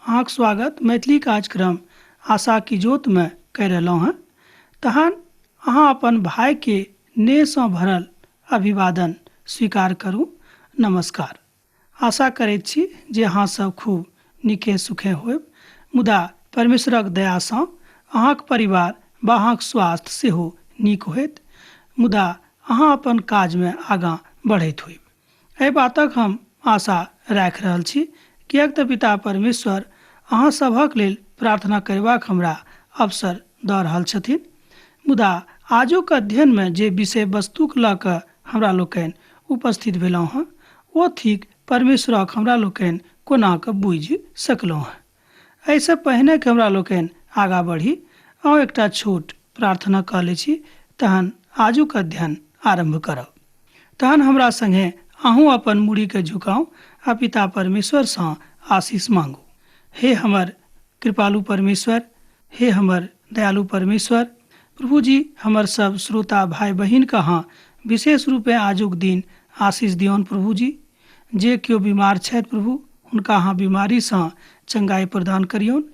अहाँक स्वागत मैथिली कार्यक्रम आशा की ज्योतमे कहि रहलहुँ हेँ। तहन अहाँ अपन भाइके नेहसँ भरल अभिवादन स्वीकार करू। नमस्कार। आशा करैत छी जे अहाँ सब खूब नीके सुखे होयब, मुदा परमेश्वरक दयासँ अहाँक परिवार वा अहाँक स्वास्थ्य सेहो नीक होयत, मुदा अहाँ अपन काजमे आगाँ बढ़ैत होयब। एहि बातक हम आशा राखि रहल छी, किएक तऽ पिता परमेश्वर अहाँ सभक लेल प्रार्थना करबाक हमरा अवसर दऽ रहल छथिन। मुदा आजुक अध्ययनमे जे विषय वस्तुक लऽ कऽ हमरा लोकनि उपस्थित भेलहुँ हँ, ओ थिक परमेश्वरक हमरा लोकनि कोना कऽ बुझि सकलहुँ हँ। एहिसँ पहिने कि हमरा लोकनि आगाँ बढ़ी, आउ एकटा छोट प्रार्थना कऽ लै छी, तहन आजुक अध्ययन आरम्भ करब। तहन हमरा संगे अहूँ अपन मूड़ीके झुकाउ आ पिता परमेश्वरसँ आशीष मांगू। हे हमर कृपालु परमेश्वर, हे हमर दयालु परमेश्वर, प्रभुजी हमर सब श्रोता भाइ बहिनके अहाँ विशेष रूपे आजुक दिन आशीष दियौन। प्रभुजी जे केओ बीमार छथि प्रभु, हुनका अहाँ बीमारीसँ चंगाई प्रदान करियौन।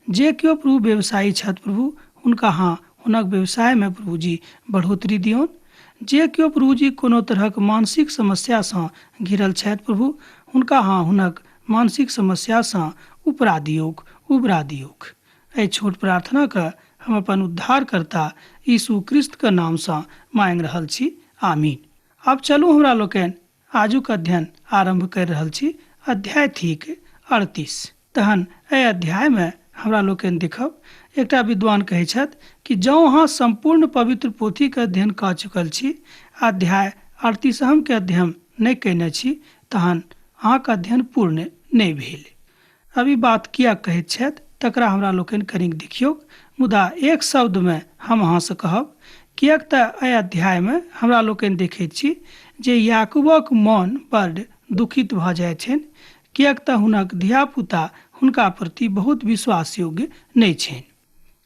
जे केओ प्रभु व्यवसायी छथि प्रभु, हुनका अहाँ हुनक व्यवसायमे प्रभुजी बढ़ोतरी दियौन। जे केओ प्रभुजी कोनो तरहक मानसिक समस्यासँ घिरल छथि प्रभु, हुनका अहाँ हुनक मानसिक समस्यासँ उपरा दियौक, उबरा दियौक। एहि छोट प्रार्थनाके हम अपन उद्धारकर्ता यीशु क्रिस्तके नामसँ मांगि रहल छी, आमीन। आब चलू हमरा लोकनि आजुक अध्ययन आरम्भ करि रहल छी। अध्याय थिक 38। तहन एहि अध्यायमे हमरा लोकनि देखब, एकटा विद्वान कहै छथि कि जँ अहाँ सम्पूर्ण पवित्र पोथीके अध्ययन कऽ चुकल छी, अध्याय 38के अध्ययन नहि कयने छी, तहन अहाँके अध्ययन पूर्ण नहि भेल। अब ई बात किया कहैत छथि तकरा हमरा लोकनि कनिक देखियौक। मुदा एक शब्दमे हम अहाँसँ कहब, किएक तऽ एहि अध्यायमे हमरा लोकनि देखैत छी जे याकूबक मन बड्ड दुखित भऽ जाइत छनि, किएक तऽ हुनक धियापुता हुनका प्रति बहुत विश्वासयोग्य नहि छनि।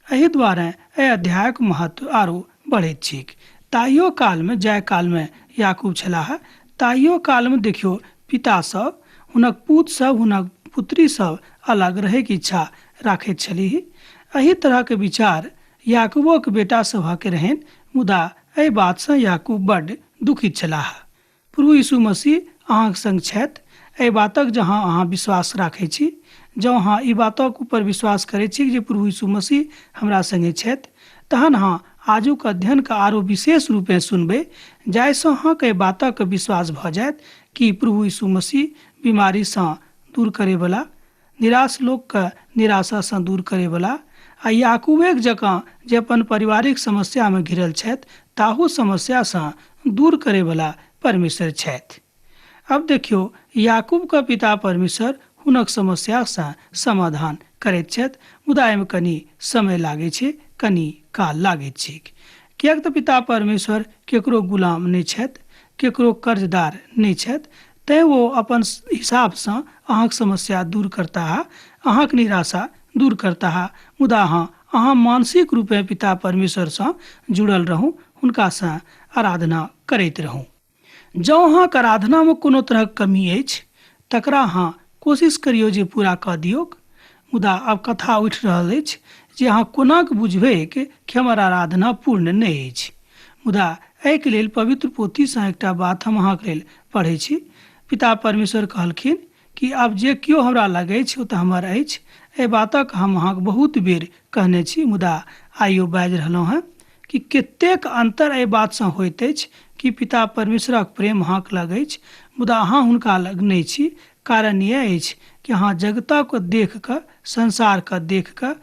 एहि दुआरे एहि अध्यायक महत्व आरो बढ़ैत छैक। ताहियो कालमे, जाहि कालमे याकूब छलाह, ताहियो कालमे देखियौ पिता सब, हुनक पूत सब, हुनक पुत्री सब अलग रहैके इच्छा राखैत छलीह। एहि तरहक विचार याकूबोक बेटा सभक रहनि, मुदा एहि बातसँ याकूब बड्ड दुखित छलाह। प्रभु यीशु मसीह अहाँक संग छथि, एहि बातक जहाँ अहाँ विश्वास राखै छी, जँ अहाँ ई बातक ऊपर विश्वास करै छी जे प्रभु यीशु मसीह हमरा संगे छथि, तहन अहाँ आजुक अध्ययनके आरो विशेष रूपेँ सुनबै, जाहिसँ अहाँके एहि बातक विश्वास भऽ जायत कि प्रभु यीशु मसीह बीमारीसँ दूर करैवला, निराश लोकके निराशासँ दूर करैवला आ याकूबेक जकाँ जे अपन पारिवारिक समस्यामे घिरल छथि, ताहू समस्यासँ दूर करैवला परमेश्वर छथि। अब देखियौ, याकूबके पिता परमेश्वर हुनक समस्यासँ समाधान करैत छथि, मुदा एहिमे कनि समय लागै छै, कनि काल लागैत छैक। किएक तऽ पिता परमेश्वर केकरो गुलाम नहि छथि, केकरो कर्जदार नहि छथि, तैँ ओ अपन हिसाबसँ अहाँक समस्या दूर करताह, अहाँक निराशा दूर करताह, मुदा अहाँ मानसिक रूपेँ पिता परमेश्वरसँ जुड़ल रहू, हुनकासँ आराधना करैत रहू। जँ अहाँक आराधनामे कोनो तरहक कमी अछि, तकरा अहाँ कोशिश करियौ जे पूरा कऽ दियौक। मुदा आब कथा उठि रहल अछि जे अहाँ कोनाक बुझबैक कि हमर आराधना पूर्ण नहि अछि। मुदा एहिके लेल पवित्र पोथीसँ एकटा बात हम अहाँके लेल पढ़ै छी। पिता परमेश्वर कहलखिन कि आब जे केओ हमरा लग अछि ओ तऽ हमर अछि। एहि बातक हम अहाँके बहुत बेर कहने छी, मुदा आइयो बाजि रहलहुँ हेँ कि कतेक अन्तर एहि बातसँ होइत अछि कि पिता परमेश्वरक प्रेम अहाँक लग अछि, मुदा अहाँ हुनका लग नहि छी। कारण यैह अछि कि अहाँ जगतक देख कऽ, संसारके देख कऽ,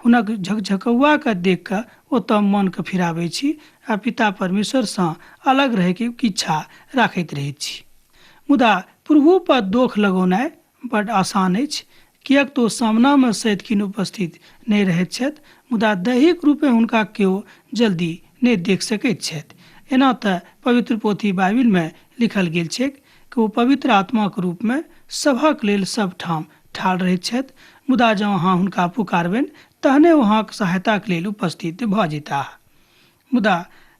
हुनक झकझकौआके देख कऽ ओतऽ मनके फिराबै छी आ पिता परमेश्वरसँ अलग रहैके इच्छा राखैत रहैत छी। मुदा प्रभु पर दोख लगौनाइ बड्ड आसान अछि, किएक तऽ ओ सामनामे सदिखन उपस्थित नहि रहैत छथि, मुदा दैहिक रूपेँ हुनका केओ जल्दी नहि देख सकैत छथि। एना तऽ पवित्र पोथी बाइबिलमे लिखल गेल छैक कि ओ पवित्र आत्माक रूपमे सभक लेल सभ ठाम ठाढ़ रहैत छथि, मुदा जँ अहाँ हुनका पुकारबनि तहने ओ अहाँक सहायताक लेल उपस्थित भऽ जयताह। मुदा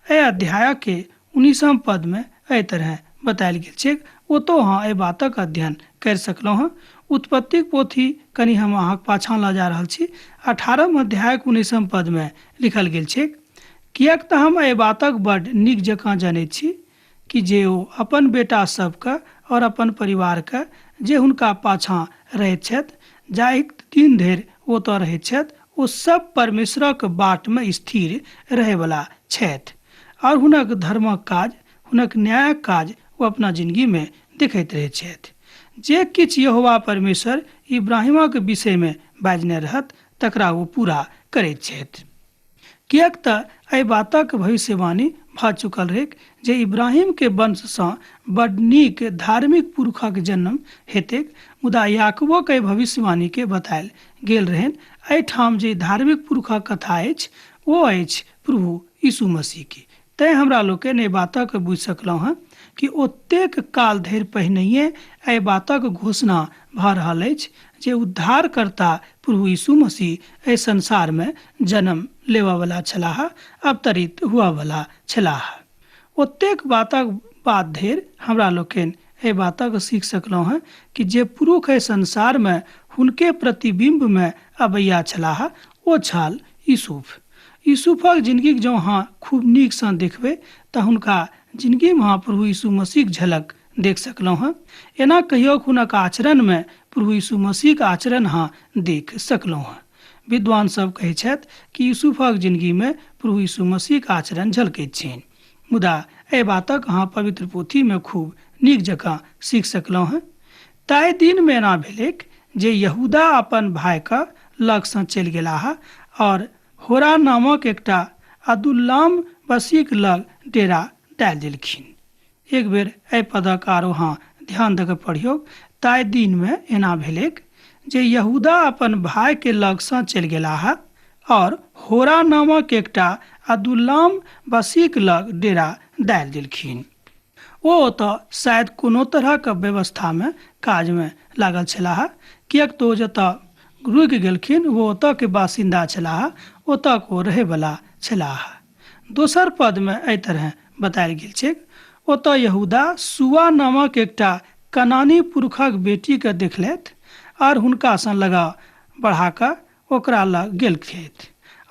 एहि अध्यायके 19म पदमे एहि तरहेँ बतायल गेल छैक, ओतौ अहाँ एहि बातक अध्ययन करि सकलहुँ हँ। उत्पत्तिक पोथी कनि हम अहाँक पाछाँ लऽ जा रहल छी। 18म अध्यायक 19म पदमे लिखल गेल छैक, किएक तऽ हम एहि बातक बड्ड नीक जकाँ जनैत छी कि जे ओ अपन बेटा सभकेँ आओर अपन परिवारकेँ जे हुनका पाछाँ रहैत छथि, जाहि दिन धरि ओ ओतऽ रहैत छथि, ओ सभ परमेश्वरक बाट मे स्थिर रहयवला छथि आओर हुनक धर्मक काज, हुनक न्यायक काज ओ अपना जिनगी मे देखैत रहैत छथि। जे किछु यहोवा परमेश्वर इब्राहीमक विषय मे बाजने रहथि, तकरा ओ पूरा करैत छथि। किएक तँ एहि बातक भविष्यवाणी भऽ चुकल रहैक जे इब्राहीम के वंश सँ बड्ड नीक धार्मिक पुरुखक जन्म हेतैक, मुदा याकूबोक एहि भविष्यवाणी केँ बतायल गेल रहनि। एहिठाम जे धार्मिक पुरुखक कथा अछि, ओ अछि प्रभु यीशु मसीह के। तैँ हमरा लोकनि एहि बातक बुझि सकलहुँ हँ कि ओतेक काल धरि पहिनहिये एहि बातक घोषणा भऽ रहल अछि जे उद्धारकर्ता प्रभु यीशु मसीह एहि संसार मे जन्म लेबऽ वला छलाह, अवतरित हुअऽ वला छलाह। ओतेक बातक बाद धरि हमरा लोकनि एहि बातक सीख सकलहुँ हँ कि जे पुरुख एहि संसार मे हुनके प्रतिबिम्ब मे अबैया छलाह, ओ छल यूसुफ। यूसुफक जिनगीक जँ अहाँ खूब नीकसँ देखबै तँ हुनका जिनगीमे अहाँ प्रभु यीशु मसीहक झलक देख सकलहुँ हँ। एना कहियौक हुनक आचरणमे प्रभु यीशु मसीहक आचरण अहाँ देख सकलहुँ हँ। विद्वान सभ कहैत छथि कि यूसुफक जिनगीमे प्रभु यीशु मसीहक आचरण झलकैत छनि। मुदा एहि बातक अहाँ पवित्र पोथीमे खूब नीक जकाँ सीख सकलहुँ हँ। ताहि दिनमे एना भेलैक जे यहूदा अपन भायक लगसँ चलि गेलाह और होरा नामक एकटा अदुल्लाम बसीक लग डेरा डालि देलखिन। एक बेर एहि पदक आरो अहाँ ध्यान दऽ कऽ पढ़ियौक, ताहि दिनमे एना भेलैक जे यहूदा अपन भाय के लगसँ चलि गेलाह और होरा नामक एकटा अदुल्लाम बसीक लग डेरा डालि देलखिन। ओ ओतऽ शायद कोनो तरहक व्यवस्थामे काजमे लागल छलाह, किएक तऽ ओ जतऽ रुकि गेलखिन ओ ओतऽके बासिन्दा छलाह, ओतऽक ओ रहैवला छलाह। दोसर पदमे एहि तरहेँ बतायल गेल छैक, ओतऽ यहूदा सुआ नामक एकटा कनानी पुरुखक बेटीकेँ देखलथि आर हुनकासँ लगाव बढ़ा कऽ ओकरा लग गेलथि।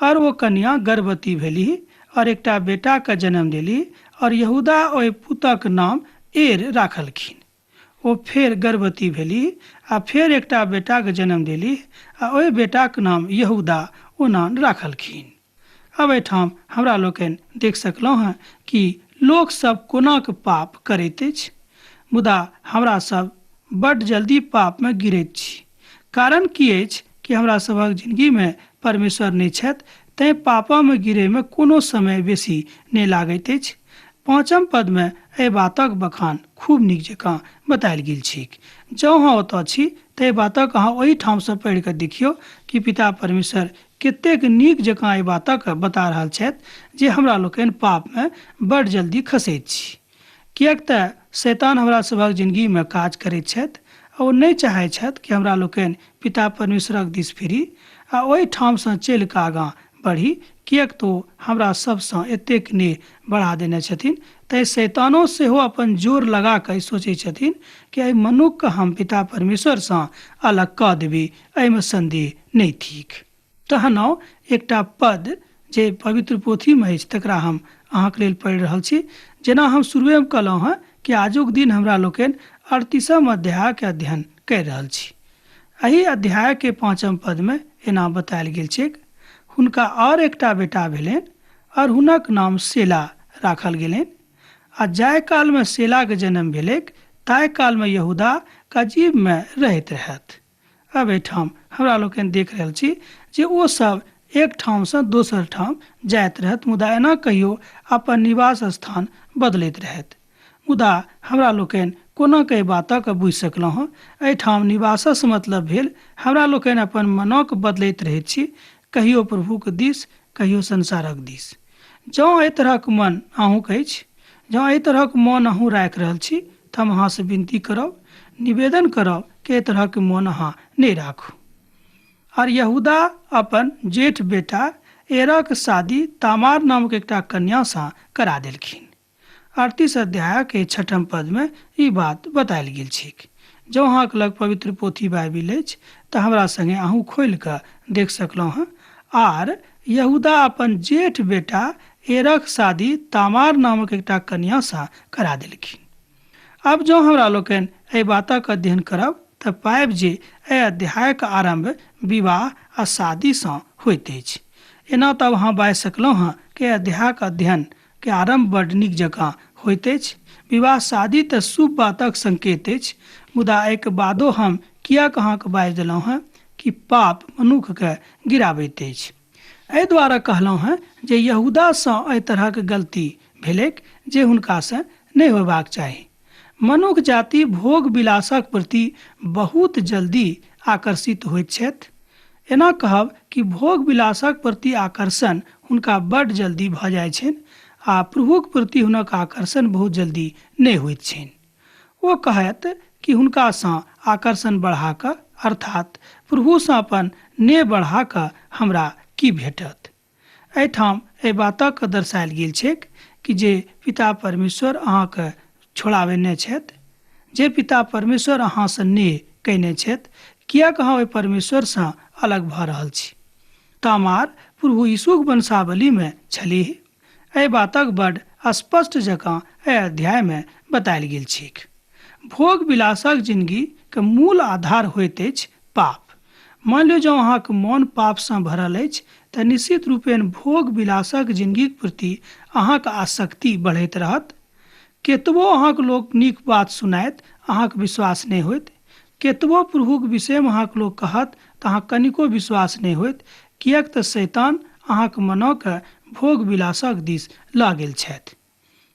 और ओ कन्या गर्भवती भेलीह और एकटा बेटाक जन्म देलीह और यहूदा ओहि पुतक नाम एर राखलखिन। ओ फेर गर्भवती भेलीह आ फेर एकटा बेटाक जन्म देलीह आ ओहि बेटाक नाम यहूदा ओनान राखलखिन। आब एहिठाम हमरा लोकनि देख सकलहुँ हँ कि लोक सब कोनाक पाप करैत अछि। मुदा हमरा सब बड्ड जल्दी पाप मे गिरैत छी। कारण की अछि कि हमरा सभक जिनगी मे परमेश्वर नहि छथि, तैं पापऽ मे गिरै मे कोनो समय बेसी नहि लागैत अछि। पाँचम पद मे एहि बातक बखान खूब नीक जकाँ बतायल गेल छैक। जँ अहाँ ओतऽ छी तऽ एहि बातक अहाँ ओहि ठाम सँ पढ़ि कऽ देखियौ कि पिता परमेश्वर कतेक नीक जकाँ एहि बातक बता रहल छथि जे हमरा लोकनि पाप मे बड्ड जल्दी खसैत छी। किएक तऽ शैतान हमरा सभक जिनगी मे काज करैत छथि आ ओ नहि चाहैत छथि कि हमरा लोकनि पिता परमेश्वरक दिस फिरी आ ओहि ठाम सँ चलि कऽ आगाँ बढ़ी, किएक तऽ ओ हमरा सभ सँ एतेक नेह बढ़ा देने छथिन। तैँ शैतानो सेहो अपन जोर लगा कऽ ई सोचैत छथिन कि एहि मनुख कँ हम पिता परमेश्वर सँ अलग कऽ देबी, एहि मे सन्देह नहि थिक। तहन आउ एकटा पद जे पवित्र पोथीमे अछि तकरा हम अहाँक लेल पढ़ि रहल छी। जेना हम शुरुएमे कहलहुँ हँ कि आजुक दिन हमरा लोकनि 38म अध्यायके अध्ययन करि रहल छी। एहि अध्यायके 5म पदमे एना बतायल गेल छैक, हुनका आओर एकटा बेटा भेलनि आओर हुनक नाम सेला राखल गेलनि। आ जाहि कालमे सेलाक जन्म भेलैक ताहि कालमे यहूदा कजीबमे रहैत रहथि। आब एहिठाम हमरा लोकनि देख रहल छी जे ओ सब एक ठामसँ दोसर ठाम जाइत रहथि, मुदा एना कहियो अपन निवास स्थान बदलैत रहथि। मुदा हमरा लोकनि कोना कऽ एहि बातक बुझि सकलहुँ हँ? एहिठाम निवाससँ मतलब भेल हमरा लोकनि अपन मनक बदलैत रहैत छी, कहियो प्रभुक दिस, कहियो संसारक दिस। जँ एहि तरहक मन अहूँक अछि, जँ एहि तरहक मन अहूँ राखि रहल छी तऽ हम अहाँसँ विनती करब, निवेदन करब कि एहि तरहक मन अहाँ नहि राखू। आर यहूदा अपन जेठ बेटा एरक शादी तामार नामक एकटा कन्यासँ करा देलखिन। 38 अध्यायके 6म पदमे ई बात बतायल गेल छैक। जँ अहाँके लग पवित्र पोथी बाइबिल अछि तऽ हमरा सङ्गे अहूँ खोलि कऽ देख सकलहुँ हँ। आर यहूदा अपन जेठ बेटा एरक शादी तामार नामक एकटा कन्यासँ करा देलखिन। आब जँ हमरा लोकनि एहि बातक अध्ययन करब तऽ पायब जे एहि अध्यायक आरम्भ विवाह आ शादीसँ होइत अछि। एना तब अहाँ बाजि सकलहुँ हँ कि अध्यायक अध्ययन के आरम्भ बड्ड नीक जकाँ होइत अछि। विवाह शादी तऽ शुभ बातक संकेत अछि, मुदा एहिके बादो हम किएक अहाँके बाजि देलहुँ हँ कि पाप मनुखके गिराबैत अछि। एहि दुआरे कहलहुँ हँ जे यहूदासँ एहि तरहक गलती भेलैक जे हुनकासँ नहि होयबाक चाही। मनुख जाति भोग विलासक प्रति बहुत जल्दी आकर्षित होइत छथि। एना कहब कि भोग विलासक प्रति आकर्षण हुनका बड्ड जल्दी भऽ जाइत छनि आ प्रभुक प्रति हुनक आकर्षण बहुत जल्दी नहि होइत छनि। ओ कहत कि हुनकासँ आकर्षण बढ़ा कऽ अर्थात प्रभुसँ अपन नेह बढ़ा कऽ हमरा की भेटत। एहिठाम एहि बातक दर्शायल गेल छैक कि जे पिता परमेश्वर अहाँके छोड़ाबेने छथि, जे पिता परमेश्वर अहाँसँ नेह कयने छथि, किएक अहाँ ओहि परमेश्वरसँ अलग भऽ रहल छी। तामार प्रभु यीशुक वंशावलीमे छलीह। एहि बातक बड्ड स्पष्ट जकाँ एहि अध्यायमे बतायल गेल छैक। भोग विलासक जिनगीके मूल आधार होइत अछि पाप। मानि लियौ जँ अहाँके मोन पापसँ भरल अछि तऽ निश्चित रूपेण भोग विलासक जिनगीक प्रति अहाँके आसक्ति बढ़ैत रहत। केतबो अहाँके लोक नीक बात सुनायत अहाँके विश्वास नहि होयत। केतबो प्रभुक विषयमे अहाँके लोक कहत तऽ अहाँ कनिको विश्वास नहि होयत, किएक तऽ शैतान अहाँके मनोके भोग विलासक दिस लऽ गेल छथि।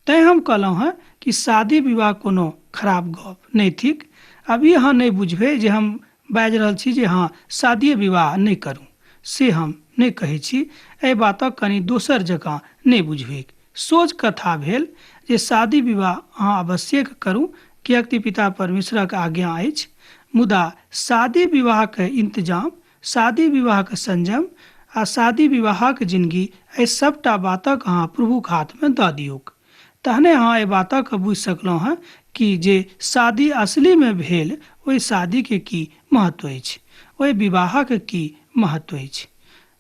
तैँ हम कहलहुँ हँ कि शादी विवाह कोनो खराब गप नहि थिक। आब ई अहाँ नहि बुझबै जे हम बाजि रहल छी जे अहाँ शादिये विवाह नहि करू, से हम नहि कहै छी। एहि बातक कनि दोसर जकाँ नहि बुझबैक। सोझ कथा भेल जे शादी विवाह अहाँ अवश्येक करू, किएक तऽ पिता परमेश्वरक आज्ञा अछि। मुदा शादी विवाहके इंतजाम, शादी विवाहक संयम आ शादी विवाहक जिनगी, एहि सभटा बातक अहाँ प्रभुक हाथमे दऽ दियौक। तहने अहाँ एहि बातक बुझि सकलहुँ हँ कि जे शादी असलीमे भेल ओहि शादीके की महत्व अछि, ओहि विवाहक की महत्व अछि।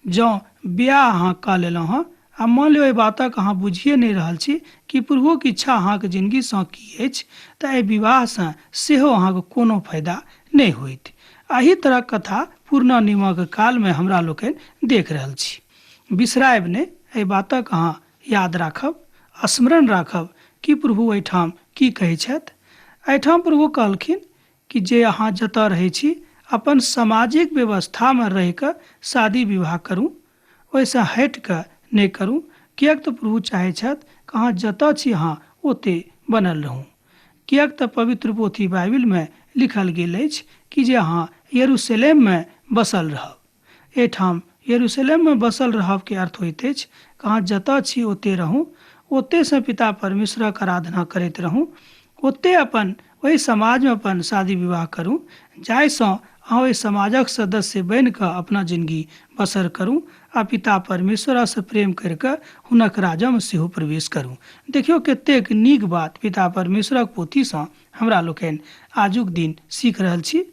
जँ बियाह अहाँ कऽ लेलहुँ हँ आ मानि लियौ एहि बातक अहाँ बुझिए नहि रहल छी कि प्रभुक इच्छा अहाँके जिनगीसँ की अछि, तऽ एहि विवाहसँ सेहो अहाँके कोनो फायदा नहि होइत। एहि तरहक कथा पुरना नियमक कालमे हमरा लोकनि देख रहल छी। बिसरायब नहि, एहि बातक अहाँ याद राखब, स्मरण राखब कि प्रभु एहिठाम की कहै छथि। एहिठाम प्रभु कहलखिन कि जे अहाँ जतऽ रहै छी अपन सामाजिक व्यवस्थामे रहि कऽ शादी विवाह करू, ओहिसँ हटि कऽ नहि करू, किएक तऽ प्रभु चाहै छथि कि अहाँ जतऽ छी अहाँ ओतै बनल रहू। किएक तऽ पवित्र पोथी बाइबिलमे लिखल गेल अछि कि जे अहाँ यरूशलेममे बसल रहब। एहिठाम यरूशलेममे बसल रहबके अर्थ होइत अछि कि अहाँ जतऽ छी ओतै रहू, ओतैसँ पिता परमेश्वरक आराधना करैत रहू, ओतै अपन ओहि समाजमे अपन शादी विवाह करू जाहिसँ अहाँ ओहि समाजक सदस्य बनि कऽ अपना जिनगी बसर करू आ पिता परमेश्वरसँ प्रेम करि कऽ हुनक राज्यमे सेहो प्रवेश करू। देखियौ कतेक नीक बात पिता परमेश्वरक पोथीसँ हमरा लोकनि आजुक दिन सीख रहल छी।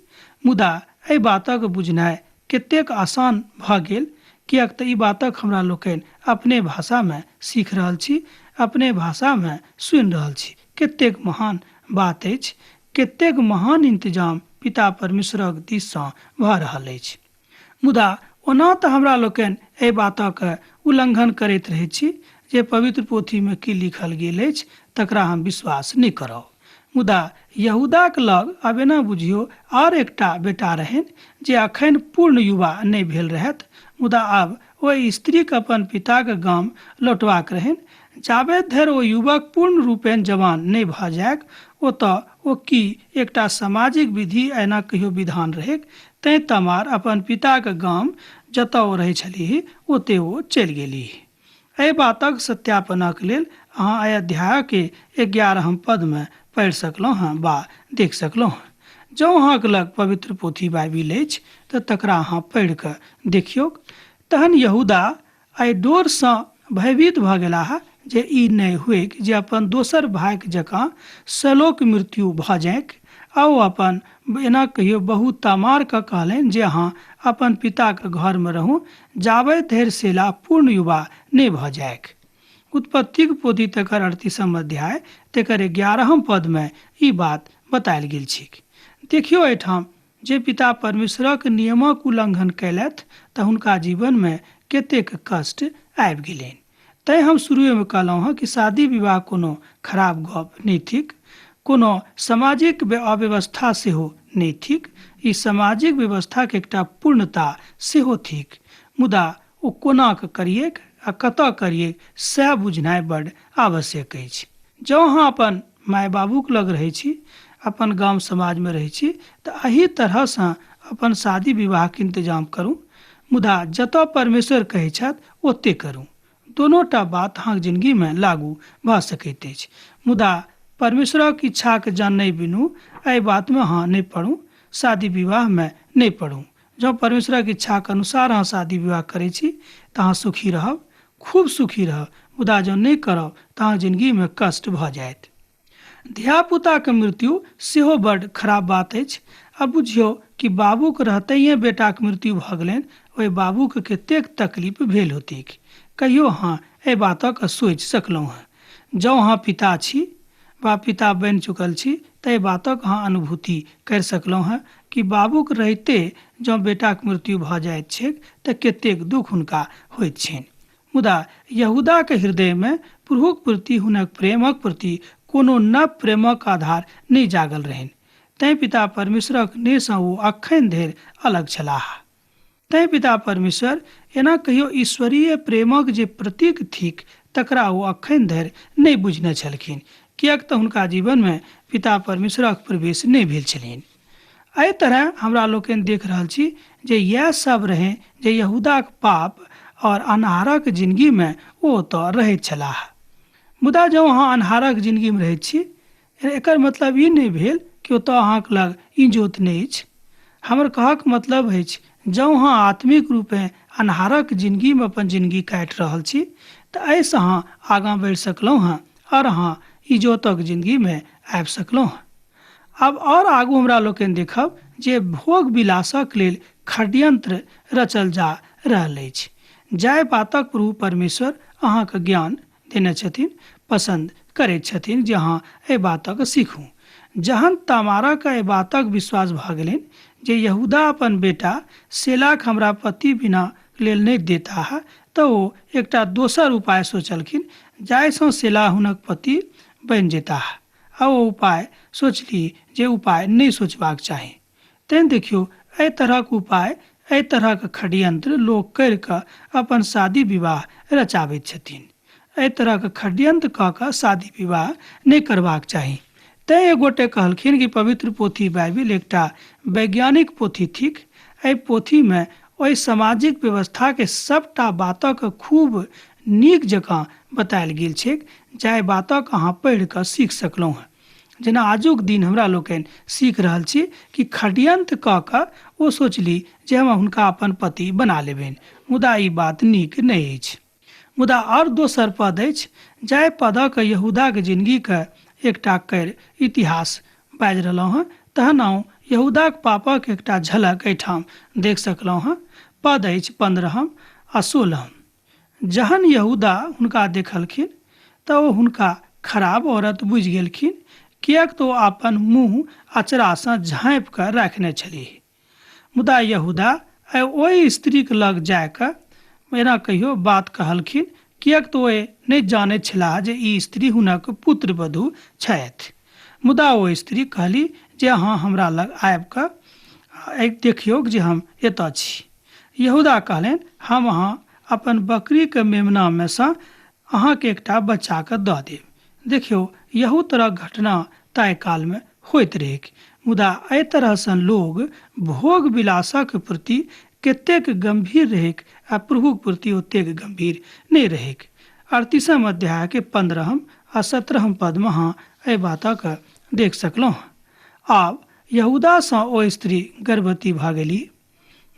मुदा एहि बातक बुझनाइ कतेक आसान भऽ गेल, किएक तऽ ई बातक हमरा लोकनि अपने भाषामे सीख रहल छी, अपने भाषामे सुनि रहल छी। कतेक महान बात अछि, कतेक महान इंतजाम पिता परमेश्वरक दिससँ भऽ रहल अछि। मुदा ओना तऽ हमरा लोकनि एहि बातक उल्लंघन करैत रहैत छी जे पवित्र पोथीमे की लिखल गेल अछि तकरा हम विश्वास नहि करब। मुदा यहूदाक लग आब एना बुझियौ आओर एकटा बेटा रहनि जे अखन पूर्ण युवा नहि भेल रहथि, मुदा आब ओहि स्त्रीक अपन पिताक गाम लौटबाक रहनि। जाबे धरि ओ युवक पूर्ण रूपेण जवान नहि भऽ जाइक, ओतऽ ओ की एकटा सामाजिक विधि एना कहियो विधान रहैक, तैं तमार अपन पिताक गाम जतऽ ओ रहै छलीह ओतै ओ चलि गेलीह। एहि बातक सत्यापनक लेल अहाँ एहि अध्यायके 11 पदमे पढ़ि सकलहुँ हँ वा देख सकलहुँ हँ। जँ अहाँक लग पवित्र पोथी बाइबिल अछि तऽ तकरा अहाँ पढ़ि कऽ देखियौक। तहन यहूदा एहि डोरसँ भयभीत भऽ गेलाह जे ई नहि होइक जे अपन दोसर भाइक जकाँ सलोक मृत्यु भऽ जाइक आ ओ अपन एना कहियो बहुत तामारके कहलनि जे अहाँ अपन पिताके घरमे रहू जाबे धरि सेला पूर्ण युवा नहि भऽ जाइक। उत्पत्तिक पोथी तकर 38 अध्याय तकर 11 पदमे ई बात बतायल गेल छैक। देखियौ एहिठाम जे पिता परमेश्वरक नियमक उल्लंघन कयलथि तऽ हुनका जीवनमे कतेक कष्ट आबि गेलनि। तैँ हम शुरुएमे कहलहुँ हँ कि शादी विवाह कोनो खराब गप नहि थिक, कोनो सामाजिक अव्यवस्था सेहो नहि थिक, ई सामाजिक व्यवस्थाके एकटा पूर्णता सेहो थिक। मुदा ओ कोना कऽ करियैक आ कतऽ करियैक सएह बुझनाइ बड्ड आवश्यक अछि। जँ अहाँ अपन माय बाबूक लग रहै छी, अपन गाम समाजमे रहै छी तऽ एहि तरहसँ अपन शादी विवाहके इंतजाम करू, मुदा जतऽ परमेश्वर कहै छथि ओतहि करू। दोनो टा बात अहाँके जिनगीमे लागू भऽ सकैत अछि। मुदा परमेश्वरक इच्छाके जानने बिनु एहि बातमे अहाँ नहि पड़ू, शादी विवाहमे नहि पड़ू। जँ परमेश्वरक इच्छाके अनुसार अहाँ शादी विवाह करै छी तऽ अहाँ सुखी रहब, खूब सुखी रहब, मुदा जँ नहि करब तऽ अहाँके जिनगीमे कष्ट भऽ जायत। धियापुताके मृत्यु सेहो बड्ड खराब बात अछि। आ बुझियौ कि बाबूके रहतैए बेटाके मृत्यु भऽ गेलनि, ओहि बाबूके कतेक तकलीफ भेल होतैक। कहियो अहाँ एहि बातक सोचि सकलहुँ हँ? जँ अहाँ पिता छी वा पिता बनि चुकल छी तऽ एहि बातक अहाँ अनुभूति करि सकलहुँ हँ कि बाबूक रहिते जँ बेटाक मृत्यु भऽ जाइत छैक तऽ कतेक दुःख हुनका होइत छनि। मुदा यहूदाक हृदयमे प्रभुक प्रति हुनक प्रेमक प्रति कोनो नव प्रेमक आधार नहि जागल रहनि। तैँ पिता परमेश्वरक नेहसँ ओ अखन धरि अलग छलाह। तैँ पिता परमेश्वर एना कहियो ईश्वरीय प्रेमक जे प्रतीक थिक तकरा ओ अखन धरि नहि बुझने छलखिन, किएक तऽ हुनका जीवनमे पिता परमेश्वरक प्रवेश नहि भेल छलनि। एहि तरह हमरा लोकनि देख रहल छी जे इएह सब रहै जे यहूदाक पाप और अन्हारक जिनगीमे ओ ओतऽ रहैत छलाह। मुदा जँ अहाँ अन्हारक जिनगीमे रहैत छी, एकर मतलब ई नहि भेल कि ओतऽ अहाँक लग इजोत नहि अछि। हमर कहक मतलब अछि जँ अहाँ आत्मिक रूपेँ अन्हारक जिनगीमे अपन जिनगी काटि रहल छी तऽ एहिसँ अहाँ आगाँ बढ़ि सकलहुँ हँ आओर अहाँ इजोतक जिनगीमे आबि सकलहुँ हँ। आब आओर आगू हमरा लोकनि देखब जे भोग विलासक लेल षड्यंत्र रचल जा रहल अछि। जाहि बातक प्रभु परमेश्वर अहाँके ज्ञान देने छथिन, पसन्द करैत छथिन जे अहाँ एहि बातक सीखू। जहन तामारक एहि बातक विश्वास भऽ गेलनि जे यहूदा अपन बेटा सेलाक हमरा पति बिना लेल नहि देताह तऽ ओ एकटा दोसर उपाय सोचलखिन जाहिसँ सेला हुनक पति बनि जेताह। आ ओ उपाय सोचली जे उपाय नहि सोचबाक चाही। तैँ देखियौ एहि तरहक उपाय, एहि तरहक षड्यंत्र लोक करि कऽ अपन शादी विवाह रचाबैत छथिन। एहि तरहक षड्यंत्र कऽ कऽ शादी विवाह नहि करबाक चाही। तैँ एक गोटे कहलखिन कि पवित्र पोथी बाइबिल एकटा वैज्ञानिक पोथी थिक। एहि पोथीमे ओहि सामाजिक व्यवस्थाके सभटा बातक खूब नीक जकाँ बतायल गेल छैक जाहि बातक अहाँ पढ़ि कऽ सीख सकलहुँ हँ। जेना आजुक दिन हमरा लोकनि सीख रहल छी कि षड्यंत्र कऽ कऽ ओ सोचली जे हम हुनका अपन पति बना लेबनि, मुदा ई बात नीक नहि अछि। मुदा आओर दोसर पद अछि जाहि पदक यहूदाक जिनगीक एकटा करि इतिहास बाजि रहलहुँ हँ, तहन अहूँ यहूदाक पापक एकटा झलक एहिठाम देख सकलहुँ हँ। पद अछि 15 आ 16। जहन यहूदा हुनका देखलखिन तऽ ओ हुनका खराब औरत बुझि गेलखिन, किएक तऽ ओ अपन मुँह अचरासँ झाँपि कऽ राखने छलीह। मुदा यहूदा ओहि स्त्रीक लग जा कऽ एना कहियो बात कहलखिन, किएक तऽ ओ नहि जानैत छलाह जे ई स्त्री हुनक पुत्रवधू छथि। मुदा ओ स्त्री कहली जे अहाँ हमरा लग आबि कऽ देखियौक जे हम एतऽ छी। यहूदा कहलनि, हम अहाँ अपन बकरीक मेमनामे सँ अहाँके एकटा बच्चाके दऽ देब। देखियौ, यहू तरहक घटना ताहि कालमे होइत रहैक। मुदा एहि तरहसँ लोग भोग विलासक प्रति कतेक गम्भीर रहैक आ प्रभुक प्रति ओतेक गम्भीर नहि रहैक। 38 अध्यायके 15 आ 17 पदमे अहाँ एहि बातक देख सकलहुँ। आब यहूदासँ ओ स्त्री गर्भवती भऽ गेली।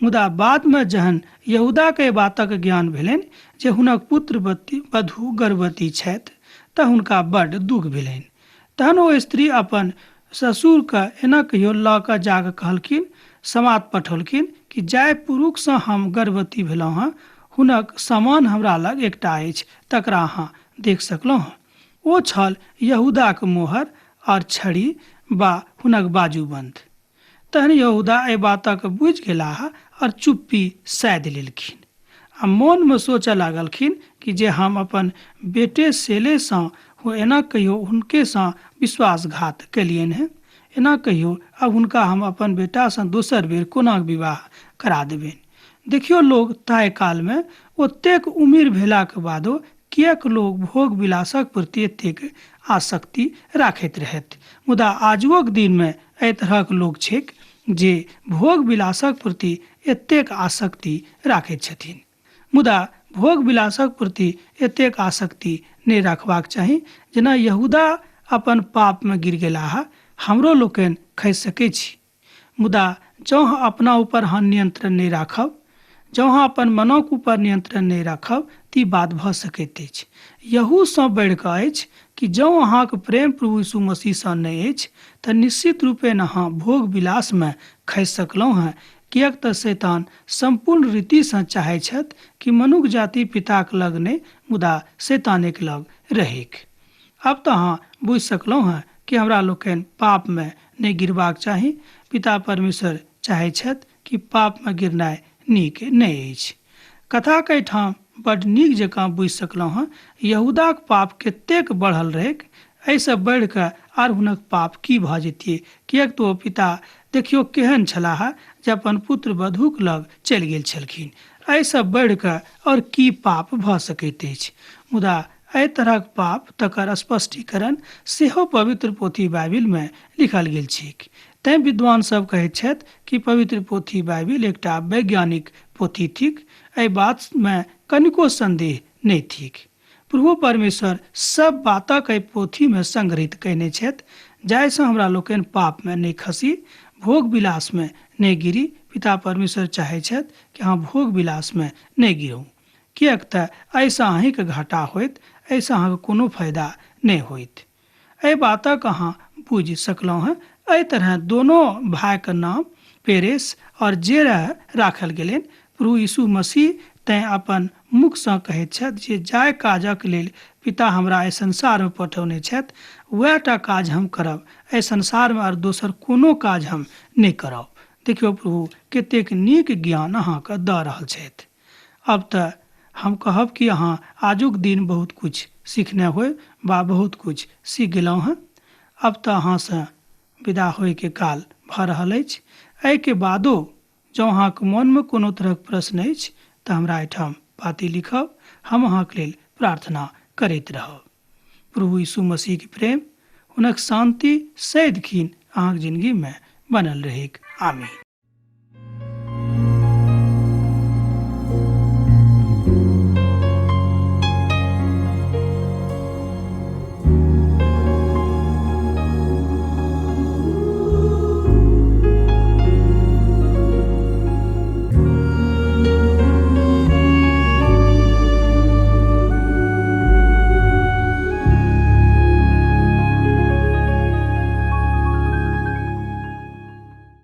मुदा बादमे जहन यहूदाके एहि बातक ज्ञान भेलनि जे हुनक पुत्र वधू गर्भवती छथि तऽ हुनका बड्ड दुःख भेलनि। तहन ओ स्त्री अपन ससुरके एना कहियो लऽ कऽ जाकऽ कहलखिन, समाद पठौलखिन कि जाहि पुरुषसँ हम गर्भवती भेलहुँ हँ हुनक सामान हमरा लग एकटा अछि, तकरा अहाँ देख सकलहुँ हँ। ओ छल यहूदाक मोहर आओर छड़ी बा हुनक बाजूबन्द। तहन यहूदा एहि बातक बुझि गेलाह आओर चुप्पी साधि लेलखिन आ मोनमे सोचऽ लागलखिन कि जे हम अपन बेटे सेलेसँ एना कहियो हुनकेसँ विश्वासघात केलियनि हेँ, एना कहियो आब हुनका हम अपन बेटासँ दोसर बेर कोना विवाह करा देबनि। देखियौ लोग, ताहि कालमे ओतेक उमिर भेलाक बादो किएक लोग भोग विलासक प्रति एतेक आसक्ति राखैत रहथि। मुदा आजुओक दिनमे एहि तरहक लोक छैक जे भोग विलासक प्रति एतेक आसक्ति राखैत छथिन। मुदा भोग विलासक प्रति एतेक आसक्ति नहि राखबाक चाही। जेना यहूदा अपन पापमे गिर गेलाह, हमरो लोकनि खसि सकैत छी। मुदा जँ अपना ऊपर अहाँ नियंत्रण नहि राखब, जँ अहाँ अपन मनक ऊपर नियंत्रण नहि राखब, तऽ ई बात भऽ सकैत अछि। यहूसँ बढ़ि कऽ अछि कि जँ अहाँक प्रेम प्रभु यीशु मसीहसँ नहि अछि, तऽ निश्चित रूपेण अहाँ भोग विलासमे खसि सकलहुँ हेँ, किएक तऽ शैतान सम्पूर्ण रीतिसँ चाहैत छथि कि मनुख जाति पिताक लग नहि, मुदा शैतानेक लग रहैक। आब तऽ अहाँ बुझि सकलहुँ हेँ कि हमरा लोकनि पापमे नहि गिरबाक चाही। पिता परमेश्वर चाहैत छथि कि पापमे गिरनाइ नीक नहि अछि। कथाक एहिठाम बड्ड नीक जकाँ बुझि सकलहुँ हेँ यहूदाक पाप कतेक बढ़ल रहैक। एहिसँ बढ़ि कऽ आर हुनक पाप की भऽ जैतियै, किएक तऽ ओ पिता देखियौ केहन छलाह जे अपन पुत्र वधूक लग चलि गेल छलखिन। एहिसँ बढ़ि कऽ आओर की पाप भऽ सकैत अछि? मुदा एहि तरहक पाप तकर स्पष्टीकरण सेहो पवित्र पोथी बाइबिलमे लिखल गेल छैक। तैं विद्वान सभ कहैत छथि कि पवित्र पोथी बाइबिल एकटा वैज्ञानिक पोथी थिक। एहि बातमे कनिको संदेह नहि थिक। प्रभु परमेश्वर सभ बातक एहि पोथीमे संग्रहित कयने छथि जाहिसँ हमरा लोकनि पापमे नहि खसी, भोग विलासमे नहि गिरी। पिता परमेश्वर चाहैत छथि कि अहाँ भोग विलासमे नहि गिरू, किएक तऽ एहिसँ अहीँके घाटा होयत, एहिसँ अहाँके कोनो फायदा नहि होयत। एहि बातक अहाँ बुझि सकलहुँ हेँ। एहि तरहेँ दोनो भायक नाम पेरेस और जेरह राखल गेलनि। प्रभु यीशु मसीह तैँ अपन मुख सँ कहैत छथि जे जाहि काजक लेल पिता हमरा एहि संसार मे पठौने छथि, वैह टा काज हम करब, एहि संसार मे आर दोसर कोनो काज हम नहि करब। देखियौ प्रभु कतेक नीक ज्ञान अहाँकेँ दऽ रहल छथि। अब तऽ हम कहब कि अहाँ आजुक दिन बहुत कुछ सीखने होयब वा बहुत कुछ सीख गेलहुँ हेँ। अब तऽ अहाँसँ विदा होइके काल भऽ रहल अछि। एहिके बादो जँ अहाँक मोनमे कोनो तरहक प्रश्न अछि तऽ हमरा एहिठाम पाती लिखब, हम अहाँक लेल प्रार्थना करैत रहब। प्रभु यीशु मसीहके प्रेम, हुनक शान्ति सदिखिन अहाँक जिनगीमे बनल रहैक। आमीन।